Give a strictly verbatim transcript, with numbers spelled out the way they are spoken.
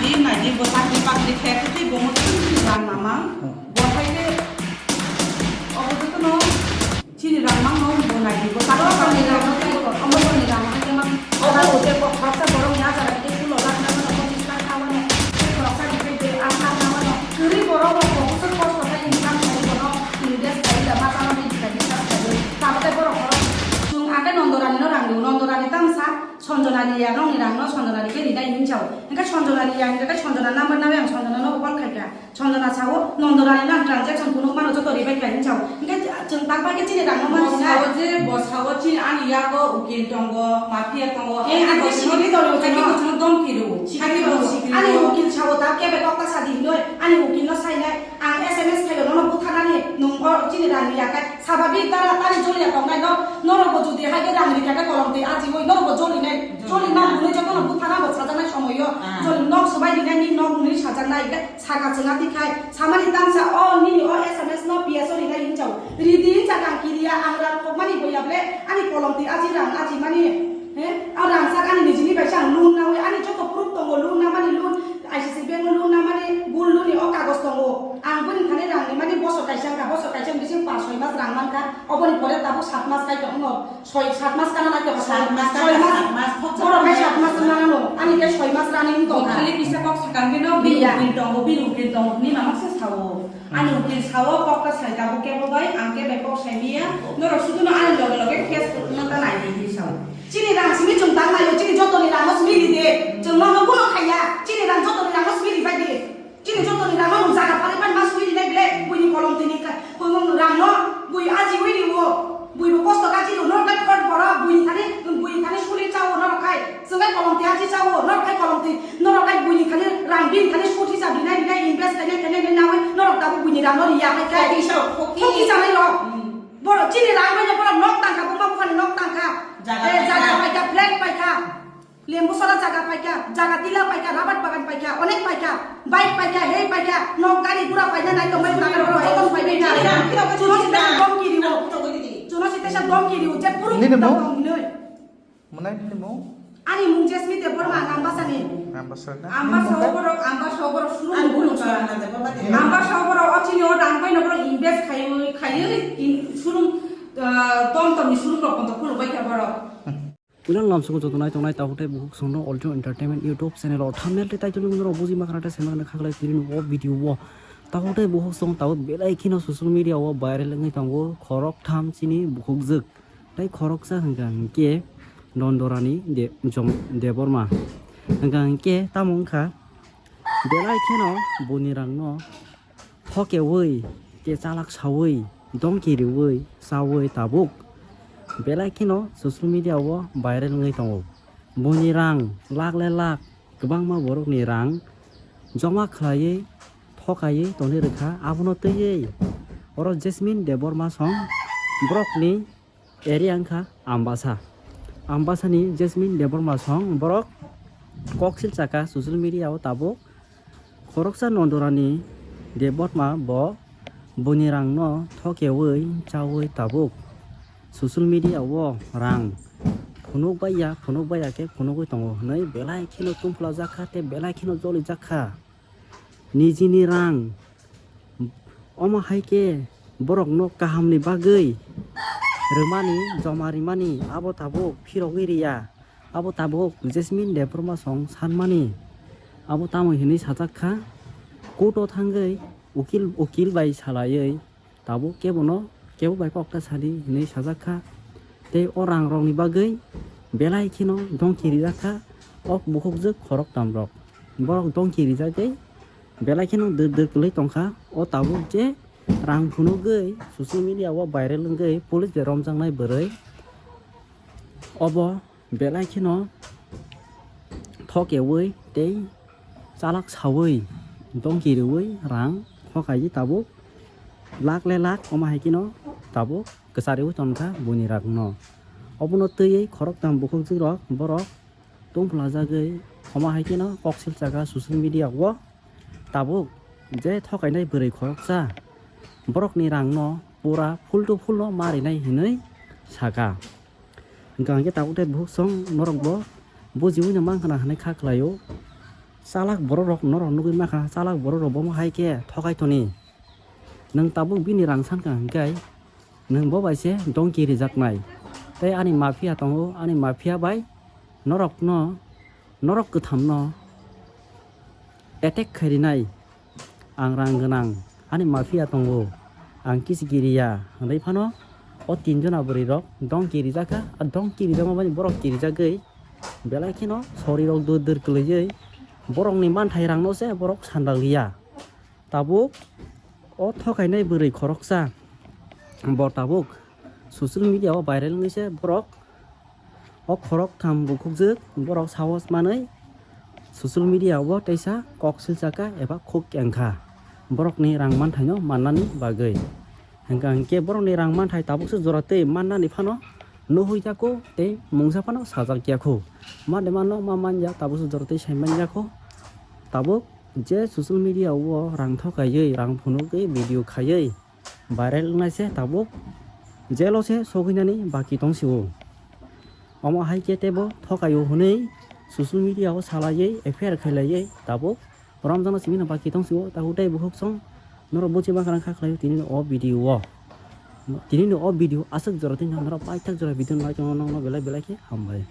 Naidi bo chakri bakri khe tei bo mo twi rang namang. Bo hai khe obo jotono chini rang mangno bo naidi bo chakri bakri khe omo boni rang hai khe mang. Obo bo je bo khoroksa borok ni ajara khe kulo lakh na mano, pochis lakh na mano, tei khoroksa ni khe de ang lakh na mano. Kwrwi borok rok bo bwswk kosto khai income khai bono invest khai da ma chama bini khai business khai. Tabuk tei borok borok chwng akhe Nondorani no rang rw, Nondorani tamsa Sanjana Riya nokni rangno Sanjana Riya rinai hinwi sao. Hingkhe Sanjana Riya hingkhe Sanjana number nawi ang Sanjana no call khaikha. Sanjana sao, Nondorani nang transaction phunuk mano joto ribai kha hinwi sao. Hingkhe chwng tak bai khe chini rangno Bo mansinai. Sao je, bo sao chini ani yago ukil tongo, mafia tongo. Eh, ang khe sikiri dolo Sakhi chwngno. Bo chwngno domki rwo. Sakhi bo sikiri Ani rwo. Ukil sao ta kebe kokta sadi hinoi, ani ukil no sainai. Ang S M S khaio nono butharnani nwng o chini rang riya khe. Sababik dara tari joliya tongnai no, norok bo jodi hai khe rang rikha khe kolom twi ajiwi norok bo joli nai, joli ma bwnwi jotono buthana bo sajaknai somoio, ah, joli nok swbai rinai ni nok nwi sajaknai khe saka chwng ati khai, samani tamsa o nini o S M S no P S o rinai hinchao, ridi hincha kang kiriya ang rang kokmani boya ble ani kolom twi aji rang aji mani, he, o rang sak ani nijini bai se ang loan nawi ani joto proof tongo loan namani loan, I C C bank o loan namani, gold loan ni o kagoj tongo. Ang bini thani rang rimani bosor kaisa wngkha, bosor kaisa bising pas soi mas rang mankha. Oboni pore tabuk sat mas kai tongno, soi, sat mas kana nai tongkha. Sat mas kana, soi mas. Sat mas, khoroksa borok kai sat mas rang mano, ani kai soi mas rani wng tongkha. Khali kisa kok sakang khe no, bini ukil tongo, bini ukil tongo, hwnwi mama se sao. Ani ukil sao, kok ta sai tabuk kebo bai, ang kebo kok sai miya. Norok sudu no ani loge loge Facebook no ta nai di hinwi sao. Chini rang simi chwng tang naio, chini jotoni rang no simi ri de. Chwng no no bono khaiya, chini rang jotoni rang no simi ri bai di. Chini jotoni rang no nwng jaga phalwi phano ma simi rinai bile, buini kolom tini ka, buini rang no, bui aji wi rio, bui bo kosto gaji rio, norok khai khot boro, buini thani, buini thani suri chao norok khai, chwng khai kolom twi aji chao, norok khai kolom twi, norok khai buini thani rang bini thani suri cha binai binai invest khainai khainai nawi, norok tabuk buini rang no riya khai khai. Khokisa, khokisa. Khokisa nai rok. Hmm. Borok chini rang bai borok nok tangkha, buma buphani nok tangkha. Jaga paikha. Eh, jaga paikha, flat paikha. Lembu sora jaga paikha, jaga tila paikha, rabar bagan paikha, onek paikha, bike paikha, hei paikha, nok gari gura paikha, nai tongbai tongbai rok joto paikha. Chuno sitesa domki rio. Chuno sitesa domki rio, je puruk nini mung? Tong hinoi. Mwnai nini mung? Ani mung Jesmi Debbarma, Ambasani. Ambasa na? Ambasa borok, Ambasa borok surung. Ani bulu sa na Debbarma. Ambasa borok ochini o rang bai no borok invest khaiwi, khaiwi in surung, ah, tom tom ni surung rok kondo khuluk bai kha borok. Puila lamsongo joto nai tongnai tabuk tei bukhuk songno Altio Entertainment YouTube channel o thumbnail tei title ni norok buji makhana tei saimanna khaklai tini o video o tabuk tei bukhuk song tabuk belai kheno social media o viral wngwi tongo khorok tham chini bukhukjwk tei khoroksa hwnkha hwnkhe Nondorani de jom Debbarma hwnkha hwnkhe tamo wngkha belai kheno buni rangno thokeui tei chalak saui dongki riui chaui tabuk belai kheno social media o viral wngwi tongo. Boni rang lakh le lakh kwbangma borokni rang joma khlaiwi thokaiwi tongwi rwkha. Abono twiwi oro Jasmine Debbarma song borokni area wngkha Ambasa. Ambasani Jasmine Debbarma song borok koksil chakha social media o tabuk. Khoroksa Nondorani Debbarma bo boni rangno thokeui chaui tabuk social media o rang phunuk baiya, phunuk baiya khe phunugwi tongo hwnwi belai kheno tungphla jakha tei belai kheno joli jakha. Nijini rang omo hai khe borokno kahamni bagwi rwmani, joma rimani abo tabuk phirogwi riya. Abo tabuk Jasmine Debbarma song sanmani. Abo tamo hinwi sajak kha, court o thangwi ukil, ukil bai salaiwi tabuk kebono, kebo bai kokta sadi hinwi sajak kha. Tei o rang rokni bagwi belai kheno dongki rijak kha o bukhukjwk khoroktam rok. Borok dongki rijagwi belai kheno dwr dwr kwlwi tongkha. O tabuk je rang phunugwi social media o viral wngwi police bai romjaknai bwrwi obo belai kheno thokeui tei chalak saui dongki riui rang thokaiwi tabuk lakh le lakh omo hai kheno tabuk kwchariui tongkha buini rangno. Obono twiwi khoroktham bukhukjwk rok borok tungphla jagwi omo hai kheno koksil chakha social media o. Tabuk je thokainai bwrwi khoroksa borokni rangno pura full to full no ma rinai hinwi sakha. Hwnkha hwnkhe tabuk tei bukhuk song norokbo bujiui no mankha na hinwi kha khlaio. Chalak borok rok norok nugwi mankha, chalak borok rok bomo hai khe thokai toni. Nwng tabuk bini rang sankha hwnkhe nwng bo bai se dongki rijaknai. Tei ani mafia tongo, ani mafia bai norokno, norok kwthamno attack khai rinai. Ang rang gwnang, ani mafia tongo, ang kisi kiriya hwnwi phano o tinjona bwrwi rok dongki rijakha. A dongki rijakma bani borok kirijagwi belai kheno sori rok dur dur kwlwiwi borokni manthai rangno se borok sandaliya. Tabuk o thokainai bwrwi khoroksa bo tabuk social media o viral wngwi se borok o khoroktham bukhukjwk borok sahos manwi social media o teisa kok silsaka eba khuk engkha borokni rang manthaino mannani bagwi. Hwnkha hwnkhe borokni rang manthai tabukse jora tei mannani phano nuhwi jako tei mungsa phano sajak yakho. Made mano ma manya tabukse jora tei sai manya kho. Tabuk je social media o rang thokaiwi, rang phunugwi, video khaiwi viral wngnai se tabuk jail o se sogwinani baki tongsio. Omo hai khe teibo thokaio hwnwi social media o salaiwi F I R khailaiwi tabuk romjakno simi no baki tongsio. Tabuk tei bukhuk song norok buchi mankha kha khlaio tini o video o. Tini ni o video aswk jora tini norok paithak jora video nai tongo, nokno belai belai khe hambai.